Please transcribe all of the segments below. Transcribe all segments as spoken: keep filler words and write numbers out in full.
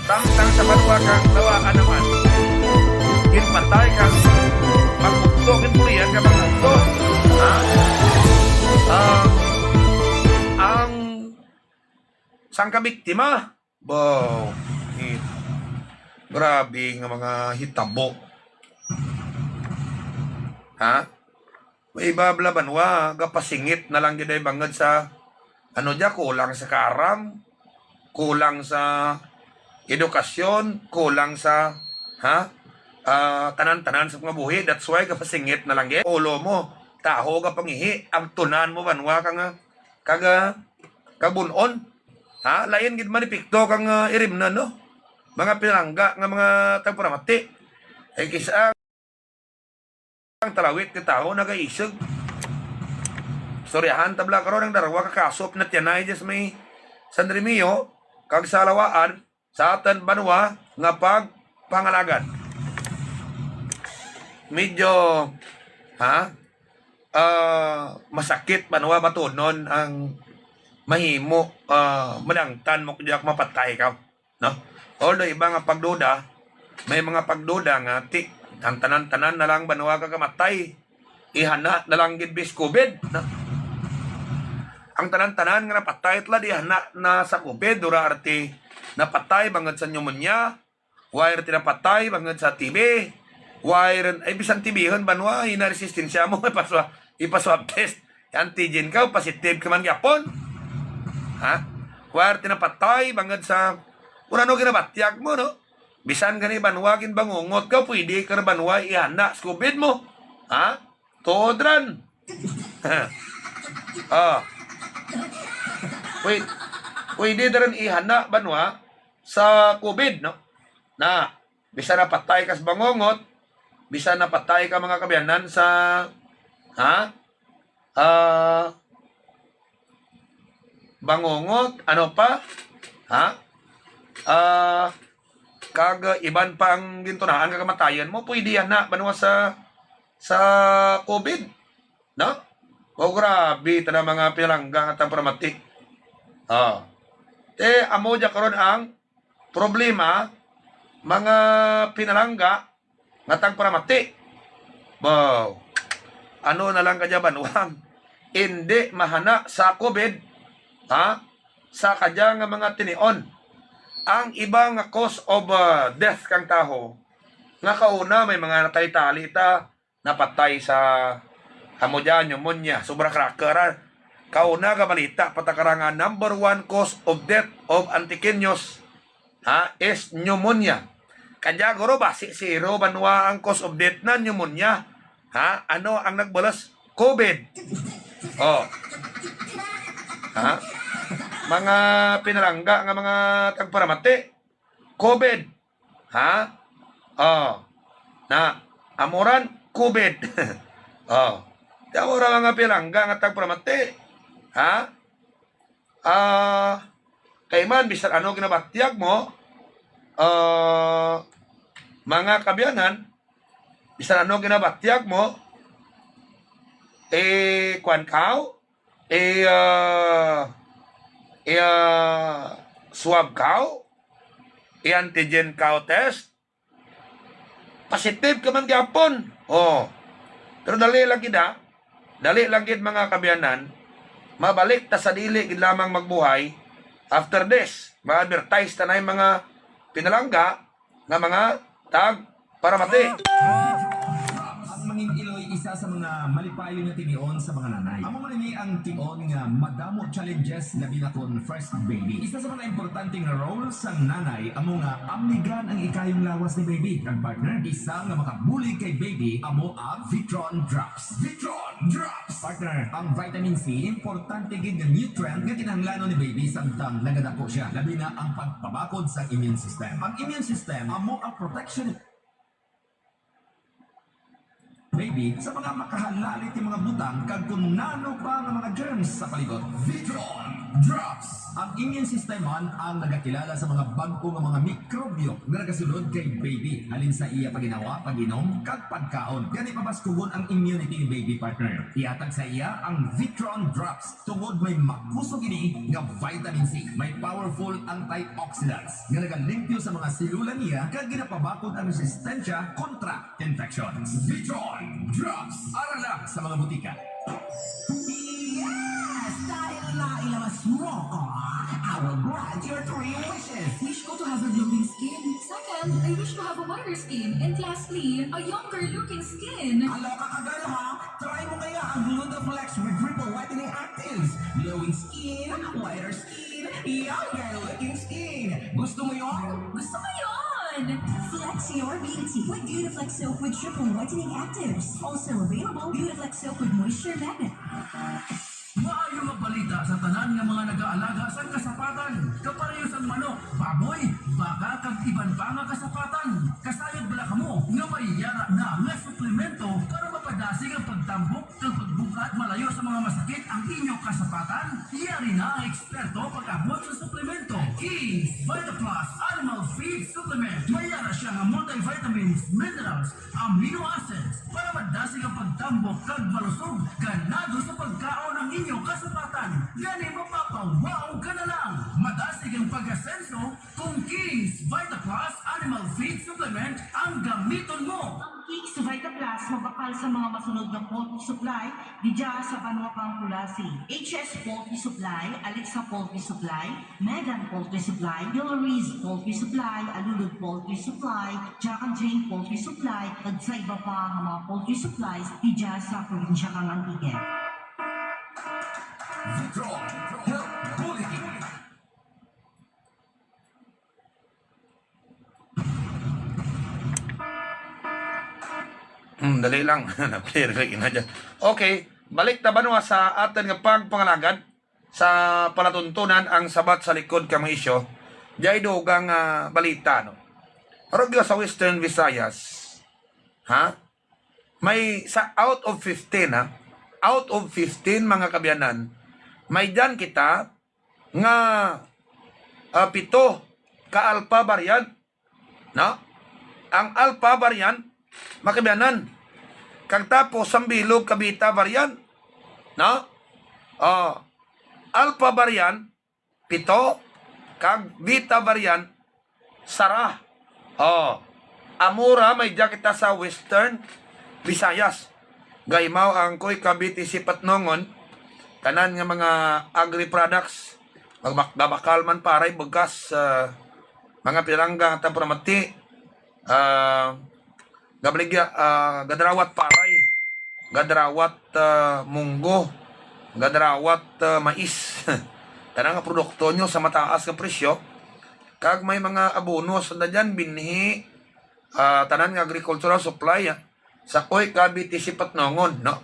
Tangtang sa banwa kang Lawaan naman. Ginpatay kang magbugto, ginbulian kang magbugto. Ha? Ah, ang sangka biktima. Baw. Eh, grabe nga mga hitabo. Ha? May iba bala banwa, gapasingit na lang gid ay bangud sa, ano dya, kulang sa kaaram, kulang sa edukasyon, kulang sa, ha? Ah, tanan-tanan sa pangabuhi, that's why gapasingit na lang gid. Ulo mo, taho gapangihi, agtunan mo banwa kang, kag, kag bun-on. Ha? Lain gid man epekto kang, ah, irimnan, no? Mga pinalangga nga mga tagparamati. Ay kis-a ang talawit nga tawo nagaisug. Istoryahan ta bala karon ang darwa ka kaso pinatyanay dya sa may San Remigio kag sa Lawaan sa atun banwa nga pagpangalagad. Medyo, ha? Ah, masakit banwa batunon ang mahimo, ah, madangtan mo kadya ka mapatay kaw. No? Although iba nga pagduda, may mga pagduda nga ti, ang tanan-tanan na lang banwa kagamatay, ihana na lang gid bis COVID, no? Ang tanan-tanan nga napatay tala di ihana na sa COVID, wara run ti napatay bangud sa pneumonia, wara run ti napatay bangud sa TB, wara run, ay bisan TB-hon banwa, ina resistensya mo, ipaswa-, ipaswab test. Antigen kaw, positive ka man gihapon. Ha? Wara run ti napatay bangud sa, kon ano ginabatyag mo, no? Bisan gani banwa ginbangungot kaw, pwede ka run banwa ihana sa COVID mo. Ha? Tuod run. Ah. Pwe-, pwede da run ihana banwa sa COVID, no? Na, bisan napatay ka sa bangungot, bisan napatay ka mga kaabyanan sa, ha? Ah, bangungot, ano pa? Ha? Ah, kag iban pa ang gintunaan kagamatayan mo, pwede ihana banwa sa, sa COVID. No? O, grabe tana mga pinalangga nga tagparamati. Ah. Ti, amo dya karon ang problema, mga pinalangga nga tagparamati. Baw. Ano na lang kadya banwa ang indi mahana sa COVID, ha? Sa kadya nga mga tinion. Ang iba nga cause of, ah, death kang tawo, nga kauna may mga natalitali ta, napatay sa, amo dya, pneumonia, sobra cracker, ah. Kauna gabalita pa ta kara nga number one cause of death of Antiqueños, ha, is pneumonia. Kadya guro basi zero banwa ang cause of death na pneumonia. Ha, ano ang nagbulos? COVID. O. Ha? Mga pinalangga nga mga tagparamati. COVID. Ha? O. Na, amo run, COVID. O. Ti amo ra mga pinalangga nga tagparamati. Ha? Ah, kay man, bisan ano ginabatyag mo, ah, mga kaabyanan, bisan ano ginabatyag mo, eh, kuwan kaw, eh, ah, eh, ah, swab kaw, eh, antigen kaw test, positive ka man gihapon. O. Pero dali lang gid, ha. Dali lang gid, mga kaabyanan. Mabalik ta sa dili gid lamang magbuhay. After this, ma-advertise ta na ang mga pinalangga nga mga tagparamati. Ang mangin-iloy, isa sa mga malipayon nga tinion sa mga nanay. Amo man ini ang tinion nga madamo challenges, labi na kon first baby. Isa sa mga importante nga role sang nanay amo nga amnigan ang ikayong lawas ni baby. Kag partner, isa nga makabulig kay baby amo ang Vitron Drops. Vitron Drops! Partner, ang vitamin C, importante gid nga nutrient nga kinahanglanon ni baby samtang nagadako siya. Labi na ang pagpabakod sa immune system. Ang immune system amo ang protection baby sa mga makahalalit nga mga butang kag kon nano pa nga mga germs sa palibot. Vitron! Drops. Ang immune system man ang nagakilala sa mga bag-o nga mga mikrobyo nga nagasulod kay baby, halin sa iya paginhawa, pag-inom, kag pagkaon. Gani pabas-ugon ang immunity ni baby, partner. Ihatag sa iya ang Vitron Drops. Tungod may makusog ini nga vitamin C, may powerful antioxidants nga nagalimpyo sa mga selula niya kag ginapabakod ang resistensya kontra infections. Vitron Drops, ara lang sa mga butika. Yes! Dahil nailawas mo ko, I will grant your three wishes. Wish ko to have a glowing skin. Second, I wish to have a whiter skin. And lastly, a younger looking skin. Kaloka ka, girl, ha? Try mo kaya ang Gluta-Flex with triple whitening actives. Glowing skin, whiter skin, younger looking skin. Gusto mo yon? Gusto ko yon! Flex your beauty with Gluta-Flex soap with triple whitening actives. Also available, Gluta-Flex soap with moisture magnet. Maayo nga balita sa tanan nga mga nagaalaga sa kasapatan, kapareho sang manok, baboy, baka, kag iban pa nga kasapatan. Kasayod bala kamo nga may yara na nga suplemento para mapadasig ang pagtambok kag pagbug-at, malayo sa mga masakit ang inyo kasapatan? Yari na ang eksperto pag-abot sa suplemento. King's Vita Plus Animal Feed Supplement. May yara siya nga multivitamins, minerals, amino acids para madasig ang pagtambok kag malusog. Ganado sa pagkaon ang inyo kasapatan. Gani mapapawaw ka na lang. Madasig ang pag-asenso kung King's Vita Plus Animal Feed Supplement ang gamiton mo. Ang King's Vita Plus mabakal sa mga masunod nga poultry supply didya sa banwa kang Culasi: H S Poultry Supply, Alexa Poultry Supply, Megan Poultry Supply, Hillary's Poultry Supply, Alulud Poultry Supply, Jack and Jane Poultry Supply, kag sa iba pa nga mga poultry supplies didya sa probinsya kang Antique. Vitron, health bulletin. Hmm, dali lang. Na-play ra kay ina dyan. Okay, balik ta banwa sa atun nga pagpangalagad sa palatuntunan ang sabat sa likod kang mga isyu. Dya dugang, ah, balita, no? Rugyo sa Western Visayas. Ha? May sa out of fifteen, ha? Out of fifteen, mga kaabyanan, may dyan kita nga, ah, pito ka Alpha variant, no? Ang Alpha variant, mga kaabyanan. Kag tapos, sambilog ka Beta variant, no? Oh, Alpha variant, pito, kag Beta variant, sara. Oh, amo ra may dya kita sa Western Visayas. Gaimaw ang Coy Cavite Seafood Patnongon, tanan nga mga agri-products, magbak-, gabakal man paray, bugas, ah, mga pinalangga, nga tampo namati, ah, gabaligya, ah, gadarawat paray, gadarawat, ah, munggo, gadarawat, ah, mais. Tanan nga produkto nyo sa mataas nga presyo. Kag may mga abono sanda dyan, binhi, ah, tanan nga agricultural supply, ah, sa Coy Cavite Seafood Patnongon, no?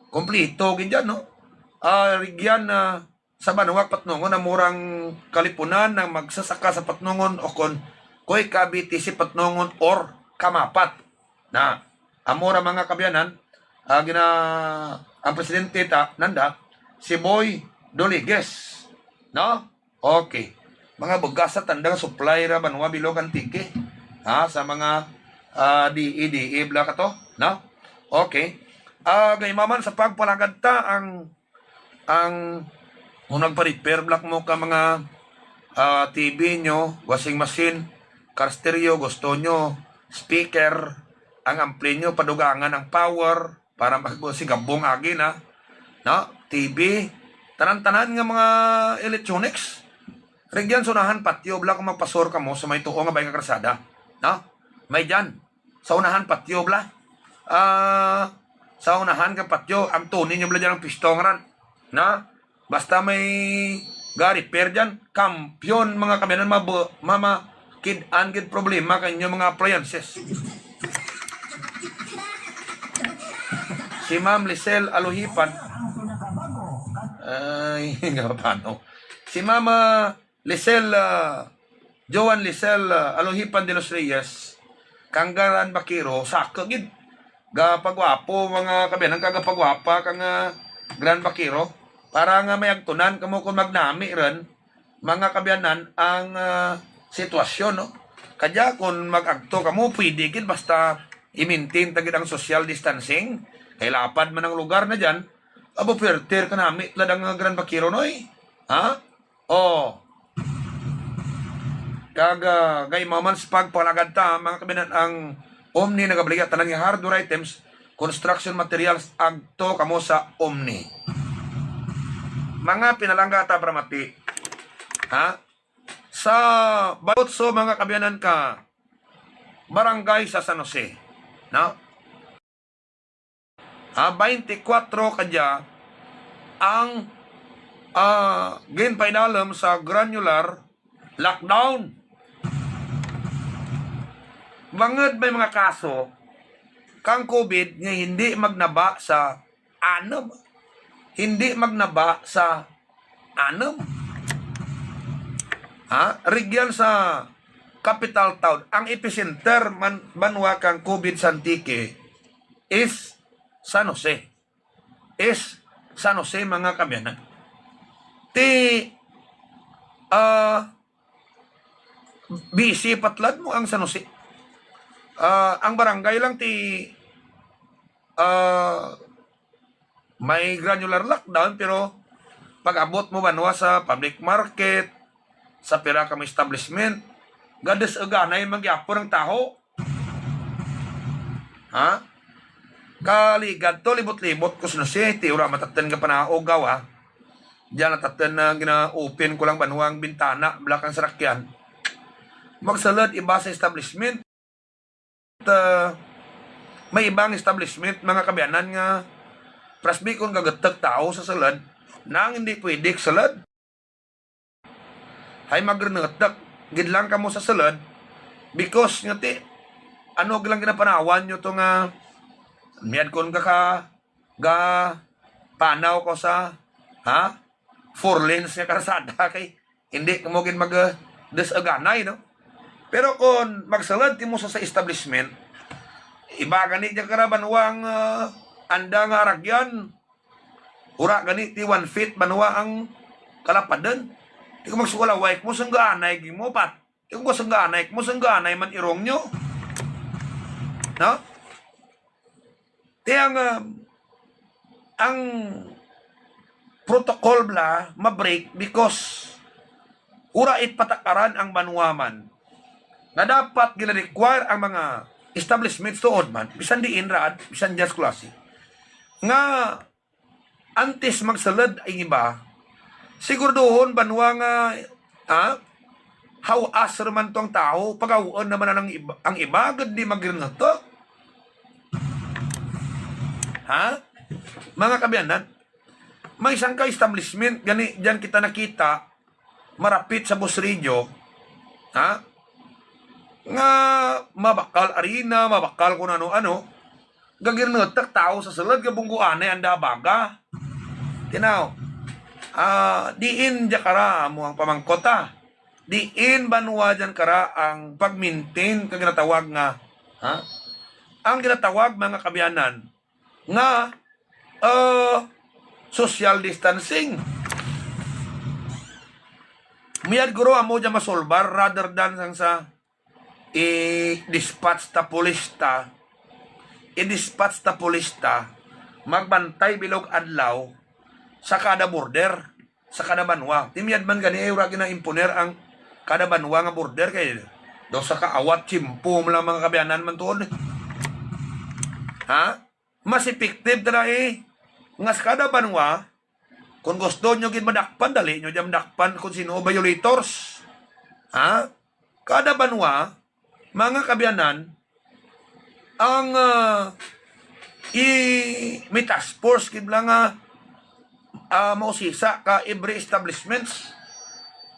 Kompleto gid dyan, no? Ah, rugyan, ah, sa banwa kang Patnongon, amo ra ang kalipunan nga magsasaka sa Patnongon ukon Coy Cavite Seafood Patnongon or Kamapat. Na, amo ra, mga kaabyanan, ah, gina-, ang presidente ta, nanda, si Boy Doliges. No? Okay. Mga bugas sa tanda nga supply ra banwa bilog Antique. Ha, sa mga, ah, D E, D E bala kato, no? Okay. Ah, gaimaw man sa pagpalagad ta ang ang, kung nagpa-repair bala kamo ka mga, ah, T V nyo, washing machine, car stereo, gusto nyo, speaker, ang ampli nyo, padugangan ang power, para mag-, si gabong agi na, no? T V, tanan-tanan nga mga electronics. Rugyan sa unahan patio bala kung magpa-sur kamo sa may tuo nga bahin kang karsada, no? May dyan. Sa unahan patio bala. Ah, sa unahan kang patio, ang tuni nyo bala dyan ang pwesto ngaran. Na, basta may ga-repair dyan, kampiyon, mga kaabyanan, mabu-, mama-, kid-an gid problema kang inyo mga appliances. Si Ma'am Lisel Aluhipan. Ay, nga paano? Si Mama Lisel, ah, Joan Lisel, ah, Aluhipan de los Reyes, kang Gran Vaquero, saka gid. Gapagwapo, mga kaabyanan, kag gapagwapa kang, ah, Gran Vaquero. Para nga may agtunan kamo kon magnami run, mga kaabyanan, ang, ah, sitwasyon, no? Kadya kon mag-agto kamo, pwede gid basta i-maintain ta gid ang social distancing. Kay lapad man ang lugar na dyan, abo, pirtir kanami tulad ang Gran Vaquero, noy. Ha? O. Kag, ah, gaimaw man sa pagpalagad ta, mga kaabyanan, ang Omni nagabaligya tanan nga hardware items, construction materials, agto kamo sa Omni. Mga pinalangga ta, paramati. Ha? Sa Balotso, mga kaabyanan, ka barangay sa San Jose. No? Ah, baynte kwatro kadya ang, ah, ginpainalem sa granular lockdown. Bangud may mga kaso kang COVID nga hindi magnaba sa anum. Hindi magnaba sa anum. Ha? Rugyan sa capital town, ang epicenter man, banwa kang COVID sa Antique is San Jose. Is San Jose, mga kaabyanan. Ti, ah, busy pa tulad mo ang San Jose. Ah, ang barangay lang ti, ah, may granular lockdown, pero pag-abot mo banwa sa public market, sa pira ka mga establishment, gadus-ug anay man gihapon ang taho. Ha? Kaligad to, libot-libot ko sa San Jose, ti wara man tatun nga panao gawa. Dyan lang tatun nga gina-open ko lang banwa ang bintana, bala kang sarakyan. Magsulud iba sa establishment. Ah, may ibang establishment, mga kaabyanan, nga prasbi kon gagutuk tawo sa sulud, nang hindi pwede sulud. Hay magrinutuk gid lang kamo sa sulud, because nga ti, ano gid lang ginapanawan nyo to nga, miyad kon gaka-, gapanaw ko sa, ha? Four lanes nga karsada kay hindi kamo gid mag, ah, dus-ug anay, no? Pero kon magsulud ti mo sa, sa establishment, iba gani dyan kara banwa ang, ah, anda nga aragyan, wara gani ti one feet banwa ang kalapadun. Ti kon magsukulaway kamo, sanggaanay gid mo, pat. Ti kon sanggaanay kamo, sanggaanay man irong nyo. No? Ti ang, ah, ang protocol bala ma-break because wara it patakaran ang banwa man nga dapat gina-require ang mga establishments tuod man, bisan diin raad, bisan dyan sa klase, nga antes magsulud ang iba, siguraduhon banwa nga, ha? Hawas ra man to ang tawo, pagaw-un na man ang iba, ang iba, agud di magrinutuk. Ha? Mga kaabyanan, may sangka establishment gani dyan kita nakita, marapit sa Busrillo, ha? Nga mabakal arina, mabakal kon ano-ano. Gagirnutuk tawo sa sulud, gabungguanay anda baga. Tinaw. Ah, diin dya kara amo ang pamangkot, ah. Diin banwa dyan kara ang pag-maintain kang ginatawag nga, ha? Ang ginatawag, mga kaabyanan, nga, ah, social distancing. Mayad guro amo dyan masolbar rather than sang sa i-dispatch ta pulis ta, i-dispatch ta pulis ta, magbantay bilog adlaw sa kada border, sa kada banwa. Ti mayad man gani, eh, wara gina-imponer ang kada banwa nga border kay daw sa kaawat, tiyempo man lang, mga kaabyanan, man tuod. Ha? Mas effective tana, eh, nga sa kada banwa, kon gusto nyo gid madakpan, dali nyo dyan madakpan kon sin-o violators. Ha? Kada banwa, mga kaabyanan, ang, ah, i-, may task force gid bala nga, ah, mausisa ka every establishments.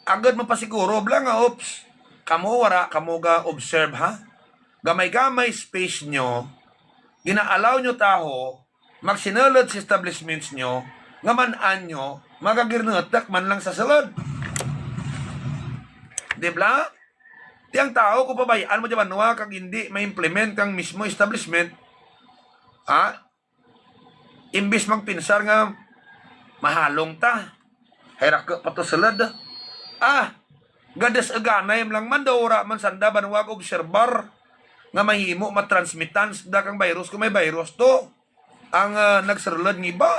Agud mapasiguro bala nga, oops, kamo wara kamo ga-observe, ha? Gamay-gamay space nyo, gina-allow nyo tawo magsinulud sa establishments nyo, nga man-an nyo, magagirnutuk man lang sa sulud. Di bala? Ti ang tawo kon pabay-an mo dyan banwa kag indi ma-implement kang mismo establishment, ha? Imbis magpinsar nga mahalong ta. Hay raku pa to sulud. Ah, gadis aganay man lang man daw wara man sanda banwa gaobserbar nga mahimo matransmitan sanda kang virus kon may virus to ang, ah, nagsurulud nga iba.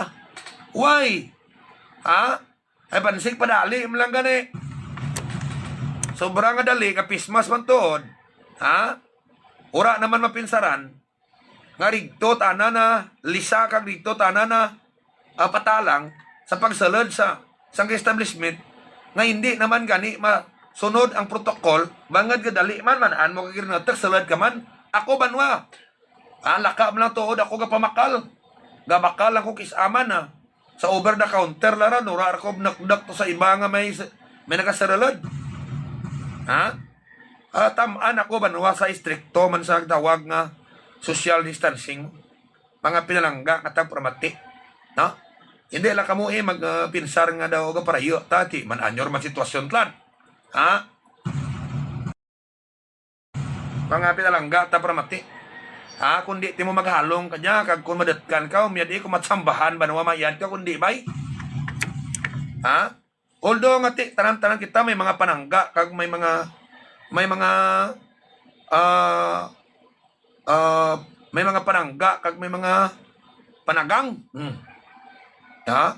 Why? Ha? Ay, pansig padali man lang gani. Sobra nga dali, kapismas man tuod. Ha? Wara naman mapinsaran nga rigto tana na, lisa kag rigto tana na, ah, patalang sa pagsulud sa sangka establishment nga indi naman gani masunod ang protocol, bangud nga dali man, man-an mo kag irinutuk, sulud ka man. Ako banwa, ah, laka man lang tuod ako gapamakal. Gabakal lang ko kis-a man, ah. Sa over the counter la ra, wara ra ko binukbuk to sa iba nga may s-, may nagasurulud. Ha? Ah, tam-an ako banwa sa istrikto man sa tawag nga social distancing. Mga pinalangga nga tagparamati. No? Indi lang kamo, eh, mag, ah, pinsar nga daw gaparayo ta ti man-an nyo ra man sitwasyon tlan. Ha? Mga pinalangga tagparamati. Ha, kundi ti mo maghalong kadya, kag kon madutkan kaw, miyad-i kon matsambahan, banwa mayan kaw, kundi bay. Ha? Although nga ti, tanan-tanan kita may mga panangga, kag may mga, may mga, ah, ah, may mga panangga, kag may mga panagang. Hmm. Ha?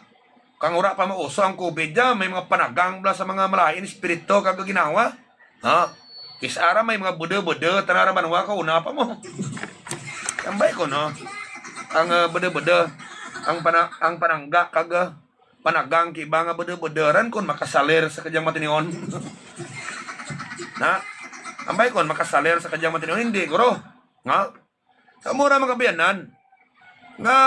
Kang wara pa mauso ang COVID dya, may mga panagang bala sa mga malain espiritu kag ginhawa. Ha? Kis-a ra may mga budu-budu, tana ra banwa kauna pa mo. Ambay ko, no? Ang, ah, budu-budu, ang pana-, ang panangga kag, ah, panagang kang iba nga budu-budu ran kon makasalir sa kadyang matiniun. Na? Ambay kon makasalir sa kadyang matiniun, indi guro. Nga? Sa amo ra mga kaabyanan, nga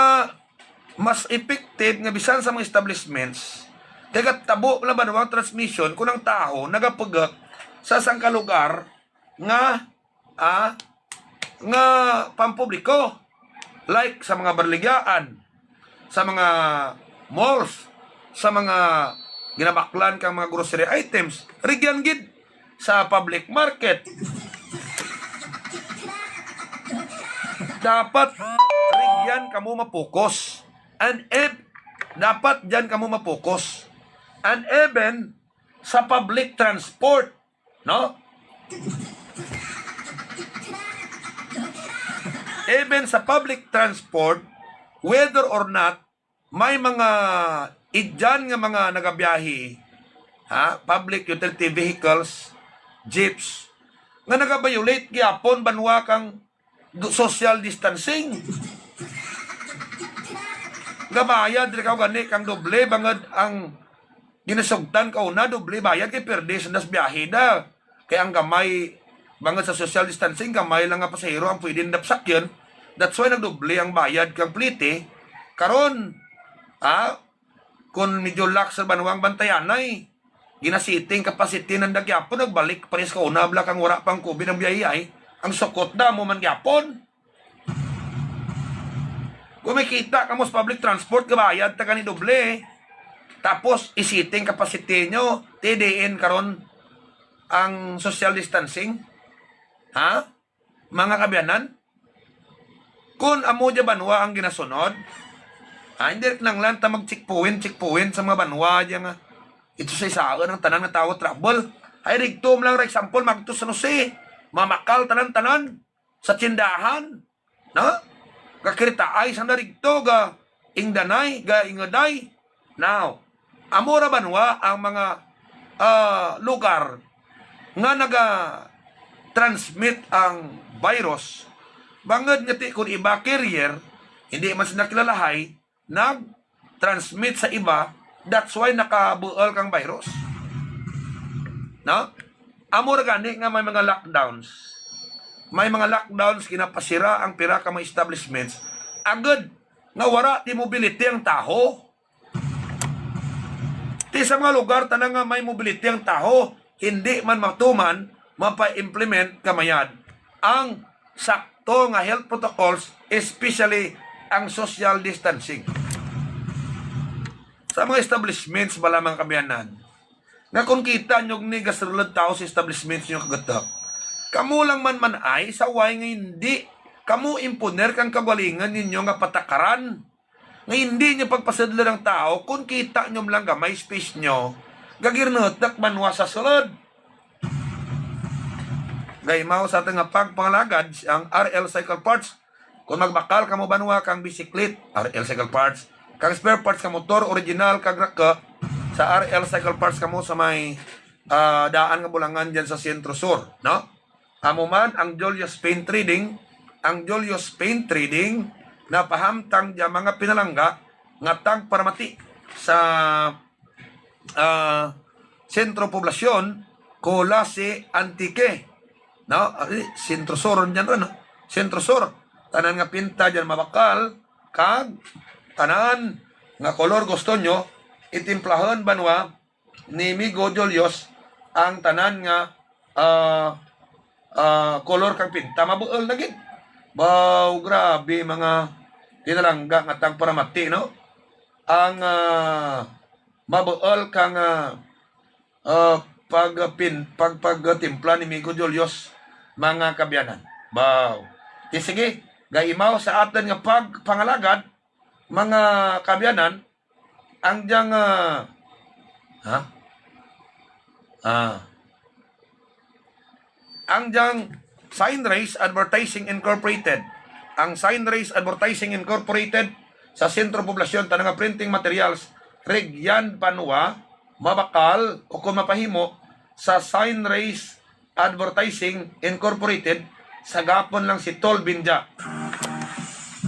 mas effective nga bisan sa mga establishments, kay gatabo lang banwa ang transmission kon ang tawo nagapuguk sa sangka lugar nga, ah, nga pampubliko, like sa mga barligyaan, sa mga malls, sa mga ginabaklan kang mga grocery items, rugyan gid sa public market. Dapat rugyan kamo ma-focus. And ev-, dapat dyan kamo ma-focus. And even sa public transport, no? Even sa public transport, whether or not, may mga idyan nga mga nagabiyahe, ha, public utility vehicles, jeeps, nga nagabiolate gihapon banwa kang du-, social distancing. Gabayad ra kaw gani kang doble, bangud ang ginasugtan kauna, doble bayad kay pirdi sanda sa biyahe da. Kay ang gamay, bangud sa social distancing, gamay lang nga pasahero ang pwede nanda pasakyun. That's why nagdoble ang bayad kang plete. Karon, ha? Kon medyo lax ra banwa ang bantayanay, gina-seating capacity nanda gihapon, nagbalik pa rin sa kauna, bala kang wara pang COVID ang biyahe ay. Ang sukot da, amo man gihapon. Kon may kita kamo sa public transport, gabayad ta gani doble. Tapos, i-seating capacity nyo, ti diin karon ang social distancing. Ha? Mga kaabyanan? Kon amo dya banwa ang ginasunod, ha, indi ra kinahanglan ta mag-checkpoint, checkpoint sa mga banwa dya nga. Ito sa isaon ang tanan nga tawo travel. Hay rigto man lang, example, magto sa San Jose. Mamakal tanan-tanan. Sa tindahan, no? Gakiritaay sanda rigto, gaingdanay, gainguday. Now, amo ra banwa ang mga, ah, lugar nga naga-transmit ang virus. Bangud nga ti kon iba carrier, hindi man sanda kilalahay, nag-transmit sa iba, that's why nakabuul kang virus. No? Amo ra gani nga may mga lockdowns. May mga lockdowns, ginapasira ang pira ka mga establishments. Agud nga wara ti mobility ang tawo. Ti sa mga lugar tana nga may mobility ang tawo, hindi man matuman, mapa-implement kamayad ang sakto nga health protocols, especially ang social distancing. Sa mga establishments bala, mga kaabyanan, nga kon kita nyo gani gasurulud tawo sa establishments nyo kagutup, kamo lang man man-ay sa way nga hindi kamo imponer kang kaugalingun ninyo nga patakaran. Nga indi nyo pagpasadlun ang tao, kon kita nyo man lang gamay space nyo, gagirnetek banwa sa sulud. Gaimaw sa atun nga pagpangalagad ang R L Cycle Parts. Kon magbakal kamo banwa kang bisiklit, R L Cycle Parts. Kang spare parts kang motor, original kag raku, sa R L Cycle Parts kamo sa may, ah, daan nga bulangan dyan sa Centro Sur, no? Amo man ang Julius Paint Trading, ang Julius Paint Trading, napahamtang dya mga pinalangga nga tagparamati sa, ah, Sentro Poblasyon, Culasi, Antique. No? Ari, Sentro Sur dyan ron, no? Sentro Sur. Tanan nga pinta dyan mabakal, kag tanan nga kolor gusto nyo, itimplahun banwa ni Migo Julius ang tanan nga, ah, ah, kolor kang pinta, mabuul na gid. Baw, grabe, mga pinalangga nga tagparamati, no? Ang, ah, mabuul kang, ah, ah, pagpin-, pag-, pagtimpla ni Migo Julius, mga kaabyanan. Baw. Ti sige, gaimaw sa atun nga pagpangalagad, mga kaabyanan, ang dyang, ah, ha? Ah. Ang dyang Sign Race Advertising Incorporated. Ang Sign Race Advertising Incorporated sa Sentro Poblasyon, tanan nga printing materials, rugyan banwa, mabakal, o kon mapahimo, sa Sign Race Advertising Incorporated, sagapon lang si Tol Binja.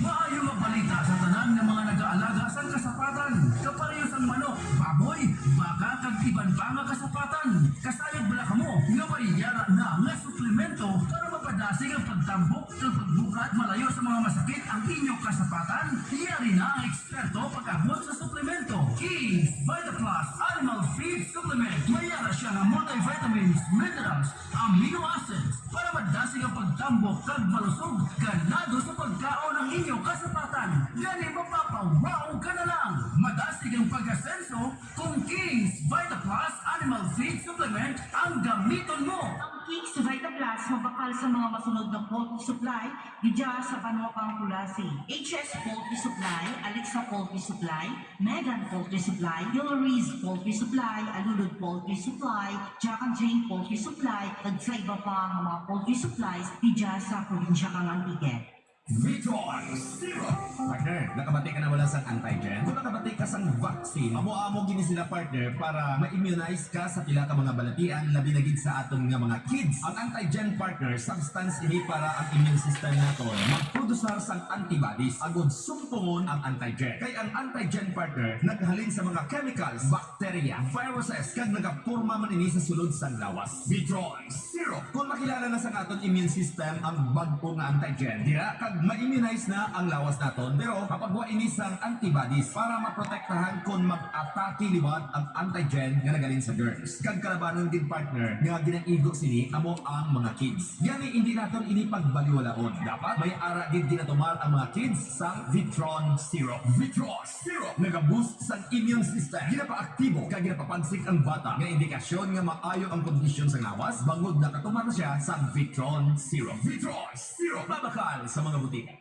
Maayo nga balita sa tanan nga mga nagaalaga sang kasapatan, kapareho sang manok, baboy, baka, kag iban pa nga kasapatan. Kasayod bala kamo nga may yara na nga suplemento para mapadasig ang pagtambok kag pagbukad, malayo sa mga masakit ang inyo kasapatan? Yari na ang eksperto pag-abot sa suplemento. King's Vita Plus Animal Feed Supplement. May yara siya nga multivitamins, minerals, amino acids para madasig ang pagtambok kag malusog, ganado sa pagkaon ang inyo kasapatan. Gani mapapa-wow ka na lang. Madasig ang pag-asenso kon King's Vita Plus Animal Feed Supplement ang gamiton mo. Ang King's Vita Plus mabakal sa mga masunod nga poultry supply didya sa banwa kang Culasi: H S Poultry Supply, Alexa Poultry Supply, Megan Poultry Supply, Yori's Poultry Supply, Alulud Poultry Supply, Jack and Jane Poultry Supply, kag sa iba pa nga mga poultry supplies didya sa probinsya kang Antique. Vitron Syrup. Partner, nakabati ka na bala sang antigen? Kon nakabati ka sang vaccine, amo-amo gid ni sila, partner, para ma-immunize ka sa pila ka mga balatian, labi na gid sa atun nga mga kids. Ang antigen, partner, substance ini para ang immune system naton magprodusar sang antibodies agud sumpungon ang antigen. Kay ang antigen, partner, naghalin sa mga chemicals, bacteria, viruses, kag nagaporma man ini sa sulod sang lawas. Vitron Syrup. Kon makilala na sang atun immune system ang bag-o nga antigen, dira kag ma-immunize na ang lawas naton, pero mapagwa ini sang antibodies para maprotektahan kon mag-atake liwat ang antigen nga naghalin sa germs. Kag kalabanan gid, partner, nga ginaigo sini amo ang mga kids. Gani, indi naton ini pagbaliwalaon. Dapat may ara gid ginatumar ang mga kids sang Vitron Syrup. Vitron Syrup, naga-boost sang immune system. Ginapaaktibo kag ginapapagsik ang bata, nga indikasyon nga maayo ang kondisyon sang lawas bangod nakatumar na siya sang Vitron Syrup. Vitron Syrup, mabakal sa mga butika.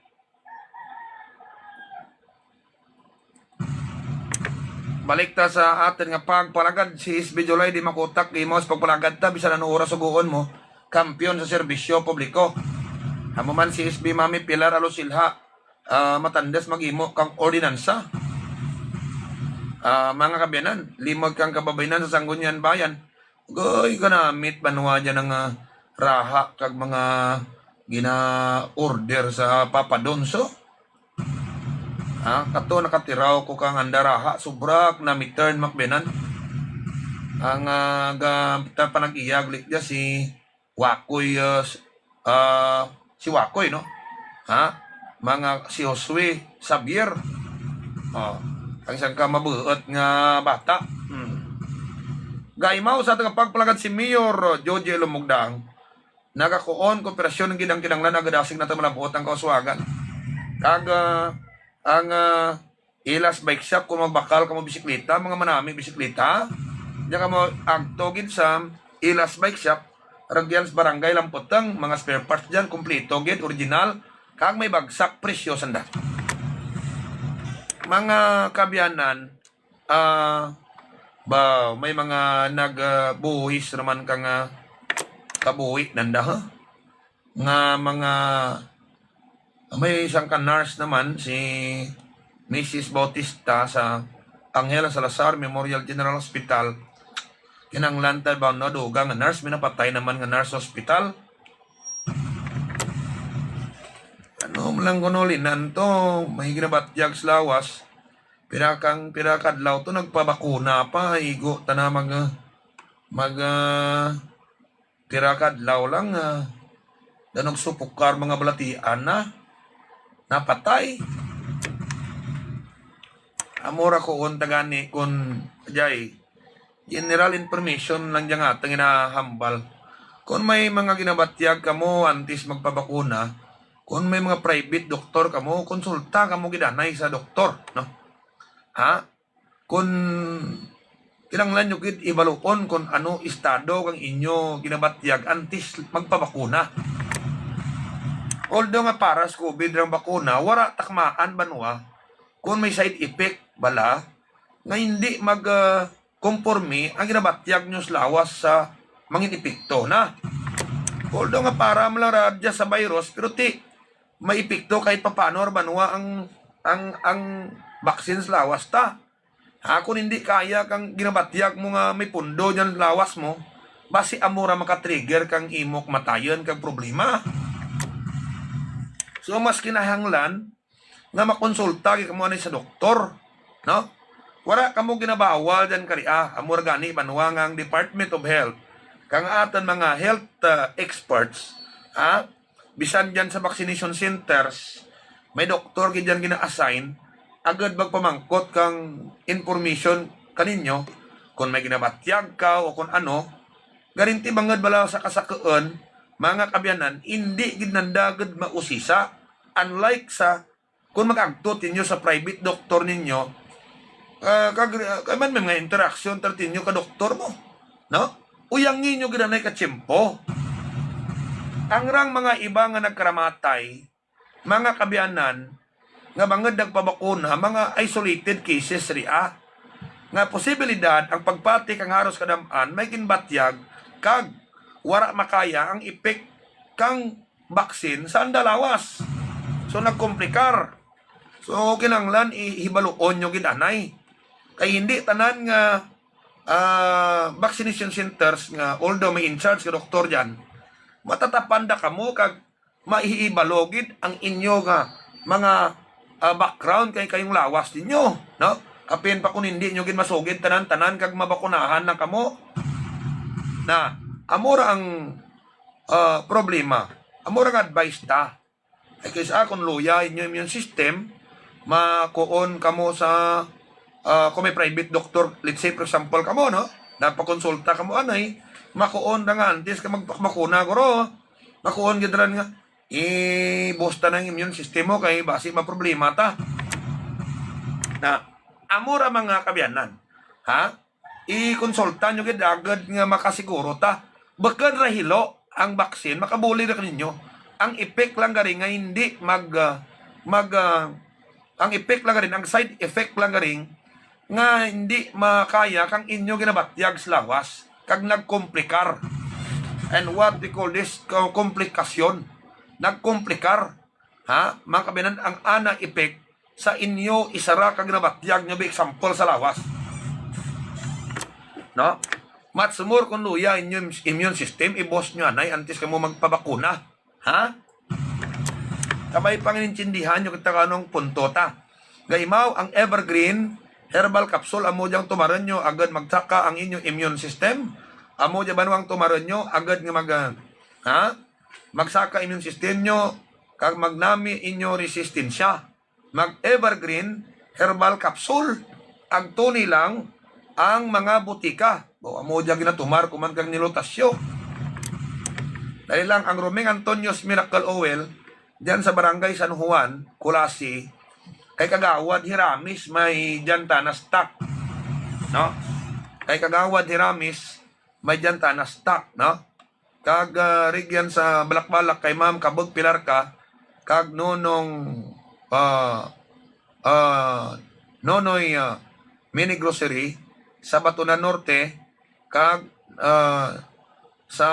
Balik ta sa atun nga pagpalagad, si S B July Dimakutak, gaimaw sa pagpalagad ta, bisan ano oras sugoon mo, kampiyon sa serbisyo publiko. Amo man si S B Mami Pilar Alosilha, ah, matandas maghimo kang ordinansa. Ah, mga kaabyanan, limog kang kababaynan sa Sangguniang Bayan. Goy, ginamit banwa dyan ang, ah, raha kag mga gina-order sa Papa Don's. Ha, kato nakatiraw ko kang anda raha, sobra na mi-turn, mga kaabyanan. Ang, ah, ga-, ta panag-iya gid dya si Wakoy, ah, s-, ah, si Wakoy, no? Ha? Mga si Josue Xavier. O, ang sangka mabuut nga bata. Hmm. Gaimaw sa atun nga pagpalagad si Mayor Joje Lumugdang, nagakuon kooperasyon gid ang kinahanglan, agud dasig naton malab-ot ang kauswagan. Kag, ah, ang, ah, Ilas Bike Shop, kon magbakal kamo bisikleta, mga manami bisikleta, dya kamo agto gid sa Ilas Bike Shop, rugyan sa Barangay Lamputeng, mga spare parts dyan, kumpleto gid, original, kag may bagsak presyo sanda. Mga kaabyanan, ah, ba, may mga nag, ah, buhis ra man kang, ah, kabuhi nanda, ha? Nga mga, may sangka nurse naman, si Missus Bautista sa Angel Salazar Memorial General Hospital. Kinahanglan ta ba nga dugang nga nurse, may napatay naman nga nurse sa hospital. Ano man lang kuno linan to, may ginabatyag sa lawas. Pira kang, pira ka adlaw to, nagpabakuna pa, igo tana mag, mag, ah, pira ka adlaw lang, ah, danog supukar mga balatian na, napatay. Amo ra kuon ta gani kun, jay, general information lang dyan nga atong ginahambal. Kun may mga ginabatyag kamo antes magpabakuna, kun may mga private doktor kamo, konsulta kamo gid anay sa doktor, no? Ha? Kun kinahanglan nyo gid hibaluon kun ano estado kang inyo ginabatyag antes magpabakuna. Although nga para sa COVID rang bakuna, wara ta kamaan banwa kun may side effect bala nga hindi mag, ah, komporme ang ginabatyag nyo sa lawas sa mangin epekto na. Although nga para man lang ra dya sa virus, pero ti may epekto kahit papaano ra banwa ang, ang, ang vaccine sa lawas ta. Ha, kun hindi kaya kang ginabatyag mo nga may pundo dyan sa lawas mo, basi amo ra maka-trigger kang imo kamatayon kag problema. So, mas kinahanglan nga makonsulta gid kamo anay sa doktor, no? Wara kamo ginabawal dyan kari, ah, amo ra gani banwa nga ang Department of Health, kang aton mga health, ah, experts, ha? Bisan dyan sa vaccination centers, may doktor gid dyan gina-assign, agud magpamangkot kang information kaninyo, kun may ginabatyag ka o kun ano, garing ti bangud bala sa kasakuun, mga kaabyanan, hindi gid nanda gud mausisa, unlike sa kun mag-agto tinyo sa private doktor ninyo, ah, kag, ah, kay man may mga interaction ta tinyo ka doktor mo, no? Uyangi nyo gid anay ka tiyempo. Ang rang mga iba nga nagkaramatay, mga kaabyanan, nga bangud nagpabakuna, mga isolated cases ria. Nga posibilidad ang pagpati kang haros kadam-an may ginbatyag kag wara makaya ang epek kang vaccine sa anda lawas. So, nagkomplikar. So, kinahanglan i-, hibaluon nyo gid anay. Kay hindi tanan nga, ah, vaccination centers nga, although may in-charge ka doktor dyan, matatapan da kamo kag maihibalo gid ang inyo nga mga, ah, background kay kayong lawas ninyo, no? Apin pa kun hindi nyo gid masugid tanan-tanan kag mabakunahan na kamo. Na, amo ra ang ah, problema. Amo ra nga advice ta. Ay, kay sa kun luya inyo immune system, makuon kamo sa, ah, kun may private doctor, let's say, for example, kamo, no? Napakonsulta kamo anay, makuon ra nga antes ka magpakbakuna, guro. Makuon gid ran nga, i-boost ta ang immune system mo, kay basi maproblema ta. Na, amo ra mga kaabyanan. Ha? Ikonsulta nyo gid agud nga makasiguro ta. Bukun ra hilo ang vaccine, makabulig ra kaninyo. Ang epek lang garing nga hindi mag, ah, mag, ah, ang epek lang garing, ang side effect lang garing nga hindi makaya kang inyo ginabatyag sa lawas, kag nagkomplikar. And what we call this, ko-, komplikasyon. Nagkomplikar. Ha? Mga kaabyanan, ang ana epek sa inyo isara ka ginabatyag nyo bi example sa lawas. No? Much more kun luya inyo im-, immune system, i-boost nyo anay antes kamo magpabakuna. Ha? Kabay pangintindihan nyo kita kanong punto ta. Gaimaw ang Evergreen Herbal Capsule, amo dyang tumarun nyo agud magsaka ang inyo immune system. Amo dya banwang tumarun nyo agud nga mag, ha? Magsaka immune system nyo, kag magnami inyo resistensya. Mag Evergreen Herbal Capsule. Agto ni lang ang mga butika. Baw, amo dya ginatumar ko man kang Nilo Tasyo. Dali lang, ang Roming Antonio's Miracle Oil, dyan sa Barangay San Juan, Culasi, kay Kagawad Hiramis may dyan tana stock. No? Kay Kagawad Hiramis may dyan tana stock, no? Kag, ah, rigyan sa balak-balak kay Ma'am Kabug Pilar ka, kag Nonong, ah, ah, Nonoy, ah, Mini Grocery sa Batonan Norte, kag, ah, sa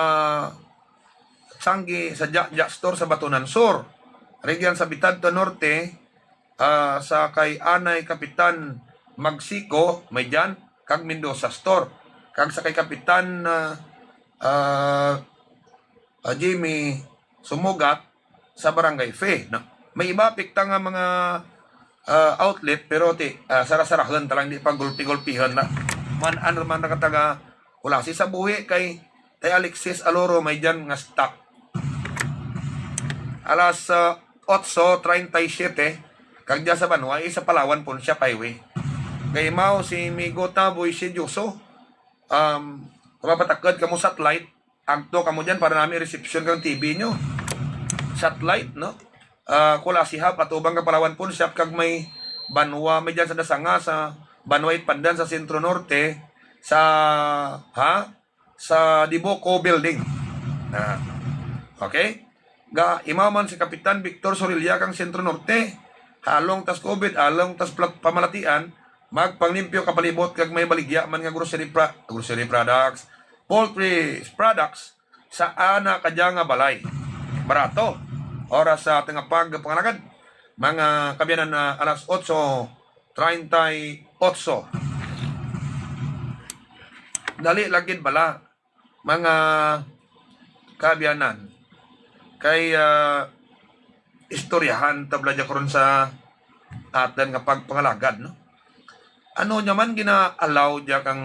Sanggi, sa Ja-, Ja Store sa Batonan Sur. Rugyan sa Bitadto Norte, ah, sa kay Anay Kapitan Magsiko, may dyan, kag Mendoza Store. Kag sa kay Kapitan, ah, ah, ah, Jimmy Sumugat sa Barangay Fe, no? May iba pa kita nga mga, ah, outlet, pero ti, ah, sara-sarahun ta lang, di pa gulpi-gulpihun na. Man-an ra man ra kita nga kulasi sa buhi kay Tay Alexis Aloro may dyan nga stock. Alas, ah, otso treinta y siete, kag dya sa banwa, eh, sa Palawan Pawnshop Highway. Kaimaw si Migo Taboy Sidioso, um, mapatakud kamo satellite, agto kamo dyan para nami reception kang T V nyo. Satellite, no? Ah, kulasi ha, patubang kang Palawan Pawnshop kag may banwa, may dyan sa Dasanga, sa banwa Itpandan, sa Centro Norte, sa, ha? Sa Dibuco Building. Na. Okay? Ga, imaw man si Kapitan Victor Sorilla kang Centro Norte, halong tas COVID, halong tas pla-, pamalatian, magpanglimpyo ka palibot kag may baligya man nga grocery pra-, grocery products, poultry products, sa ana kadya nga balay. Barato. Oras sa atun nga pagpangalagad. Mga kaabyanan, na alas otso treinta y otso. Dali lang gid bala, mga kaabyanan. Kay, ah, istoryahan ta bala dya karon sa atun nga pagpangalagad, no? Ano dya man gina-allow dya kang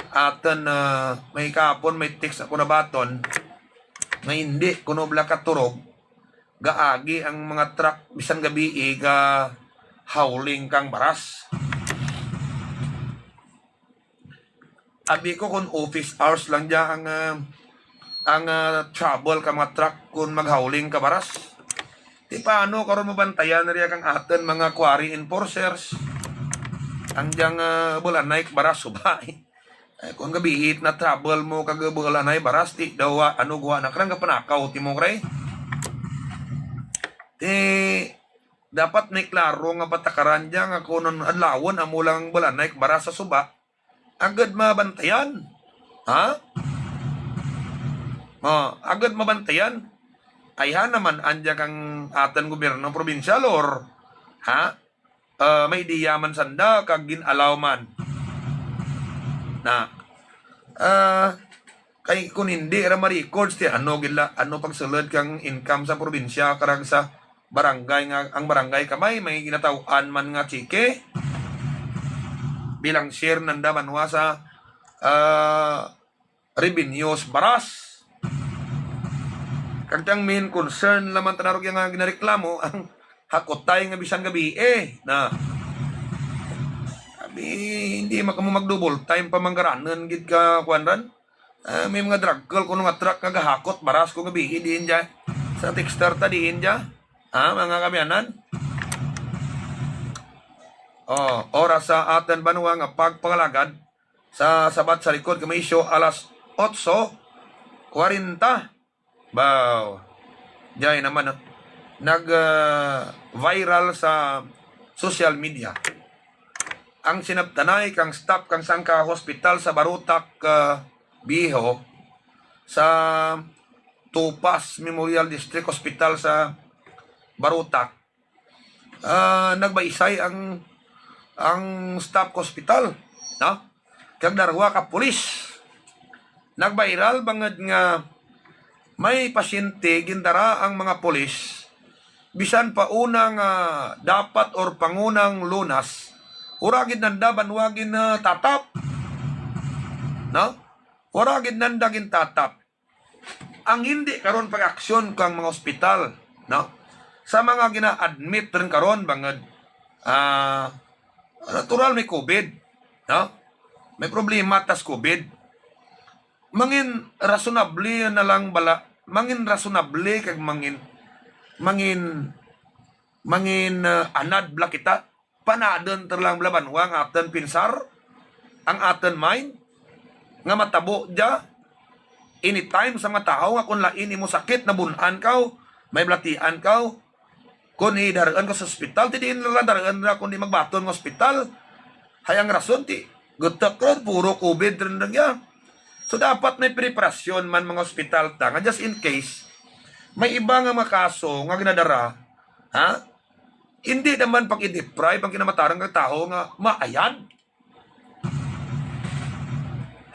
atun, ah, may kahapon may text ako nabaton, nga indi kuno bala katurog, gaagi ang mga truck bisan gabii gahauling kang baras. Abi ko kon office hours lang dya ang, ah, ang, ah, travel kang mga truck kon maghauling ka baras. Ti paano karon mabantayan rugya kang atun mga quarry enforcers? Ang dyang, ah, bulanay ka baras suba, eh. Eh, kon gabii ti na-travel mo kag bulanay baras, ti daw, ah, ano, guwa na kara nga panakaw timo kara. Ti dapat may klaro nga patakaran dya nga kon adlawon amo lang bulanay ka baras sa suba, agud mabantayan. Ha? O, agud mabantayan. Ayha naman an dya kang atun gobyerno probinsyal, or, ha? Ah, may ideya man sanda kag gin-allow man. Na, ah, kay kon indi ra ma-records ti ano gid la, ano pagsulud kang income sa probinsya karag sa barangay nga, ang barangay kamay may ginataw-an man nga tseke bilang share nanda banwa sa, ah, revenues baras. Kag ti ang main concern lang man tana rugya nga ginareklamo, ang hakutay nga bisan gabii, eh, na. Abi, indi man kamo mag-double time pa manggaranon gid ka kuan ran. Ah, may mga dragkul kuno nga truck nga gahakot baras kon gabii diin dya. Sa texter ta diin dya. Ah, mga kaabyanan. O, oras sa atun banwa nga pagpangalagad. Sa Sabat sa Likod kang Maisyo, alas otso kwarenta. Baw. Dya naman, no? Nag, ah, viral sa social media ang sinabtanay kang staff kang sangka hospital sa Barotac, ah, Viejo, sa Topas Memorial District Hospital sa Barotac. Ah, nagbaysay ang, ang staff ka hospital, no? Kag darwa ka pulis. Nag-viral bangud nga may pasyente, gindara ang mga pulis, bisan pa una nga dapat or pangunang lunas, wara gid nanda banwa gin, ah, tatap. No? Wara gid nanda gintatap. Ang indi karon pag-aksyon kang mga ospital, no? Sa mga gina-admit run karon bangud, ah, natural may COVID, no? May problema tas COVID. Mangin rasonable na lang bala, mangin rasonable kag mangin, mangin, mangin, ah, anad bala kita. Panadun ta lang bala banwa ang atun pinsar, ang atun mind, nga matabo dya, anytime sa mga tawo nga kon lain imo sakit, nabun-an kaw, may balatian kaw, Kon idar-un ka sa ospital, ti diin run darun ra kon di magbaton nga ospital. Hay ang rason ti, gutuk run, puro COVID run run ya. So, dapat may preparasyon man mga ospital ta, nga just in case, may iba nga mga kaso nga ginadara, ha? Indi naman pag-i-deprive ang kinamatarung nga tawo nga maayad.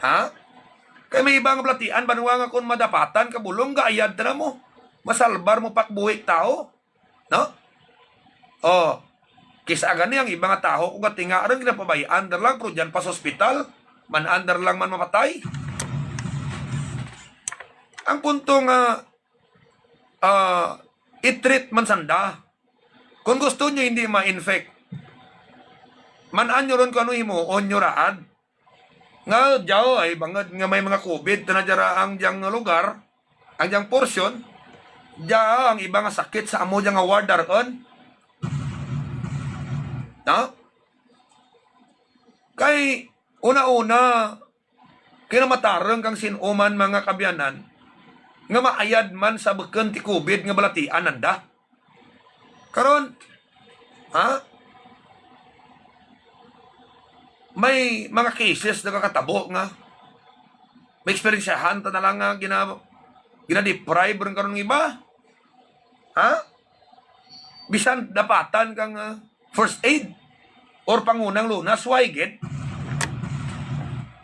Ha? Kay may iba nga balatian, banwa nga kon madapatan ka bulong, gaayad tana mo. Masalbar mo pa ka buhi tawo. No? O, kis-a gani ang iba nga tawo, kon gatinga run, ginapabay-an da lang, pero dyan pa sa ospital, man-an da lang man mapatay. Ang punto nga, ah, i-treat man sanda. Kon gusto nyo hindi ma-infect, man-an nyo run kon ano himuon nyo raad. Nga dya, ay, bangud nga may mga COVID tana dya ra ang dyang lugar, ang dyang portion, dya ang iba nga sakit sa amo dya nga ward darun. No? Kay, una-una, kinamatarung kang sin-o man mga kaabyanan, nga maayad man sa bukun ti COVID nga balatian nanda. Karon, ha? May mga cases nagakatabo nga may eksperyensyahan ta na lang nga gina-, gina-deprive run karon nga iba. Ha? Bisan dapatan kang, ah, first aid or pangunang lunas, why gid?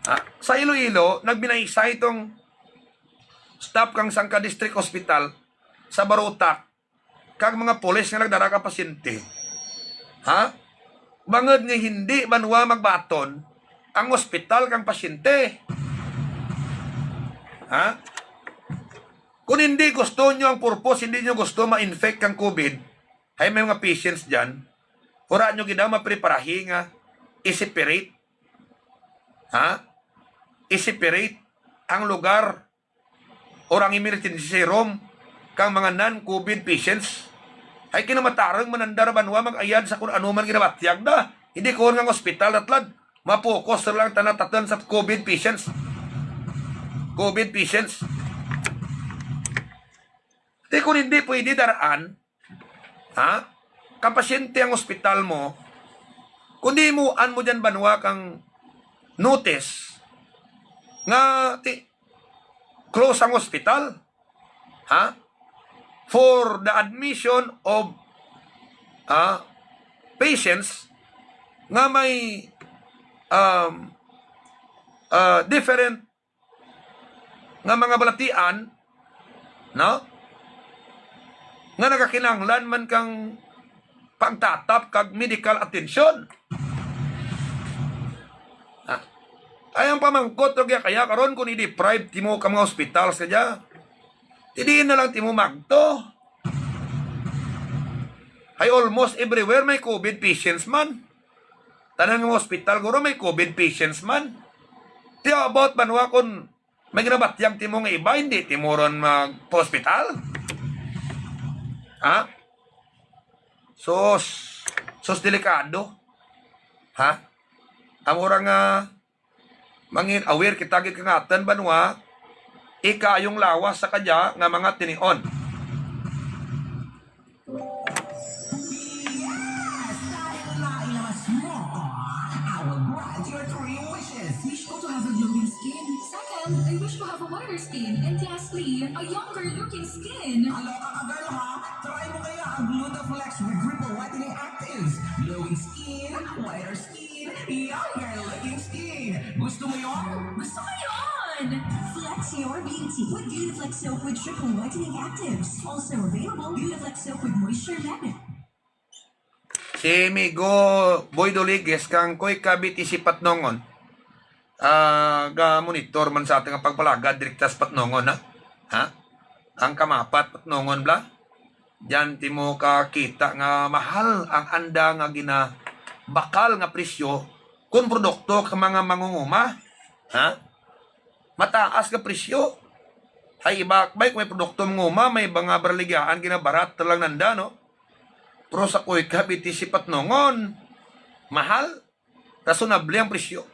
Ha? Sa Iloilo, nagbinaysay tong staff kang sangka district hospital sa Barotac kag mga pulis nga nagdara ka pasyente. Ha? Bangud nga hindi banwa magbaton ang ospital kang pasyente. Ha? Kon hindi gusto nyo ang purpose, hindi nyo gusto ma-infect kang COVID, hay may mga patients dyan, wara nyo gid daw mapreparahi nga i-separate. Ha? I-separate ang lugar or ang emergency room kang mga non-COVID patients. Hay kinamatarung man nanda ra banwa mag-ayad sa kon ano man ginabatyag da. Hindi kon nga ang ospital ra tulad, ma-focus ra lang tana tatun sa COVID patients. COVID patients. Ti kon hindi pwede daraan, ha? Ka pasyente ang ospital mo, kundi himuan mo dyan banwa kang notice nga ti-, close ang ospital, ha? For the admission of, ah, patients nga may, um, ah, different nga mga balatian, no? Nga nagakinahanglan man kang pagtatap kag medical attention. Ah. Ay, ang pamangkot run kaya karon kon i-deprive timo ka mga hospitals kadya. Ti diin na lang timo maagto. Hay almost everywhere may COVID patients man. Tanan nga mga hospital guro may COVID patients man. Ti how about banwa kon may ginabatyag timo nga iba, hindi timo run magpa-hospital? Ha? Sus, sus delikado. Ha? Amo ra nga mangin aware kita gid kang atun banwa, ikaayong lawas sa kadya nga mga tinion. Yes! Dahil nailawas mo, I will grant your three wishes. Wish ko to have a glowing skin. Second, I wish to have a whiter skin. And lastly, a younger looking skin. Kaloka ka, girl, ha? Try mo kaya ang Glutaflex with triple whitening actives. Glowing skin, whiter skin, younger looking skin. Gusto mo yun? Gusto ko yun! Flex your beauty with Glutaflex soap with triple whitening actives. Also available, Glutaflex soap with moisture magnet. Si Migo Boy Doligues kang Coica, B T C Patnongon. Ah, ga-monitor man sa atun nga pagpalagad direkta sa Patnongon, ha? Ha? Ang kamapat Patnongon bala. Dyan timo kakita nga mahal ang anda nga ginabakal nga presyo kon produkto kang mga mangunguma. Ha? Mataas ka presyo. Hay iba, bay, kon may produkto manguma, may iba nga baraligyaan ginabarat lang nanda, no? Pero sa Coica, B T C Patnongon, mahal. Razonable ang presyo.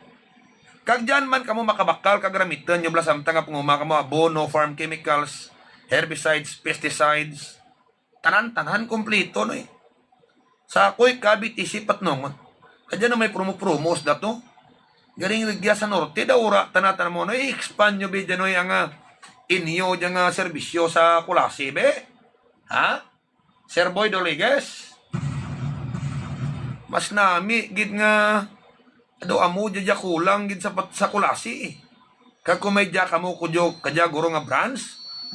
Kag dyan man kamo makabakal kag garamitun nyo bala samtang nga panguma kamo abono, farm chemicals, herbicides, pesticides. Tanan-tanan kumpleto, no, eh. Sa ako, eh, ka B T C Patnongon. Kadya na may promo-promo sa dato. Garing rugya sa norte, daw wara tana-tana mo, no, i-expand nyo bi dyan, oy, ang, ah, inyo dyan nga serbisyo sa Culasi, be? Ha? Sir Boy Rodriguez? Mas nami gid nga, ado, amo dya dya kulang gid sa pat-, sa Culasi, eh. Kag kon may dya kamo kudyo, kadya guro nga branch,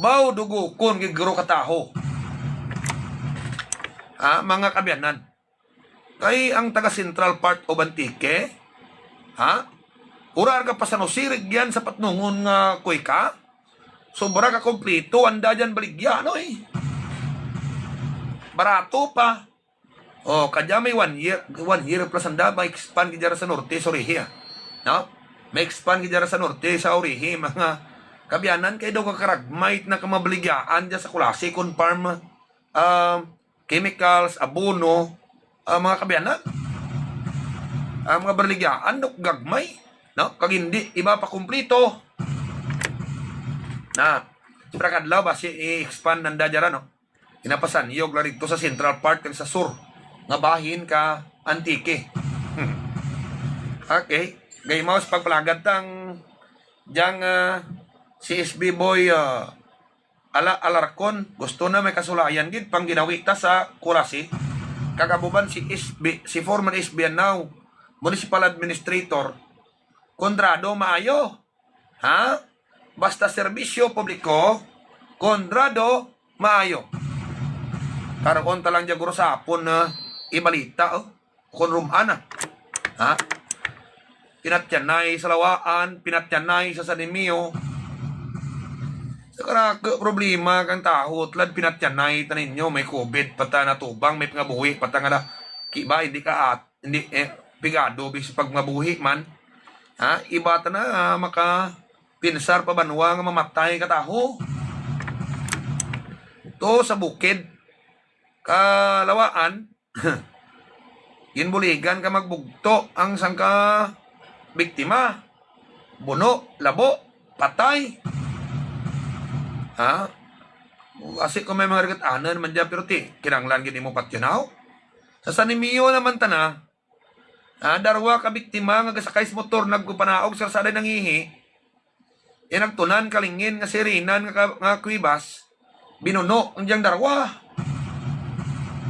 baw dugokon gid guro ka tawo. Ha, mga kaabyanan. Kay ang taga central part of Antique, ha? Wara rugya pa San Jose, rugyan sa Patnongon nga Cuenca. Sobra ka kumpleto, anda dyan baligya, no, eh. Barato pa. O, kadya may one year, one year plus anda, ma-expand gid dyan sa norte, sa urihi, ah. No? Ma-expand gid dyan sa norte, sa urihi, mga kaabyanan, kay daw kakaragmay na ka mga baligyaan dyan sa Culasi, kon farm, ah, chemicals, abono, ah, mga kaabyanan. Ah, mga baligyaan, no, gagmay, no? Kag indi, iba pa kumpleto. Na, sobra kadlaw, basi i-expand nanda dyan, no? Ginapasanyog la rugto sa central part kag sa sur nga bahin ka Antique. Okay. Gaimaw sa pagpalagad tang dyang, ah, C S B boy, ah, Ala Alarcon, gusto na may kasulayan gid, pangginawi ta sa Culasi. Kag amo man si S B, si former S B and now municipal administrator, Conrado Maayo. Ha? Basta serbisyo publiko, Conrado Maayo. Karon ta lang dya guro sa hapon na ibalita, o. Kon rum-an na. Ha? Pinatyanay sa Lawaan, pinatyanay sa San Remigio. Sa karako problema kang tawo, tulad pinatyanay ta ninyo, may COVID pa ta natubang, may pangabuhi pa ta nga da-, ki ba, hindi ka at-, hindi, eh, pigado, bisag pagmabuhi man. Ha? Iba ta na, ah, makapinsar pa banwa nga mamatay ka tawo. To sa bukid, ka Lawaan, ginbuligan ka magbugto ang sangka biktima. Buno, labo, patay. Ha? Basi kon may mga rigat-anan man dyan, pero ti, kinahanglan gid nimo patyon, haw? Sa San Remigio naman tana, ha, darwa ka biktima nga gasakay sa motor, nagpanaog sa kalsada nangihi. Iya nagtunan kalingin nga sirinan nga ka-, nga Cuevas, binuno ang dyang darwa.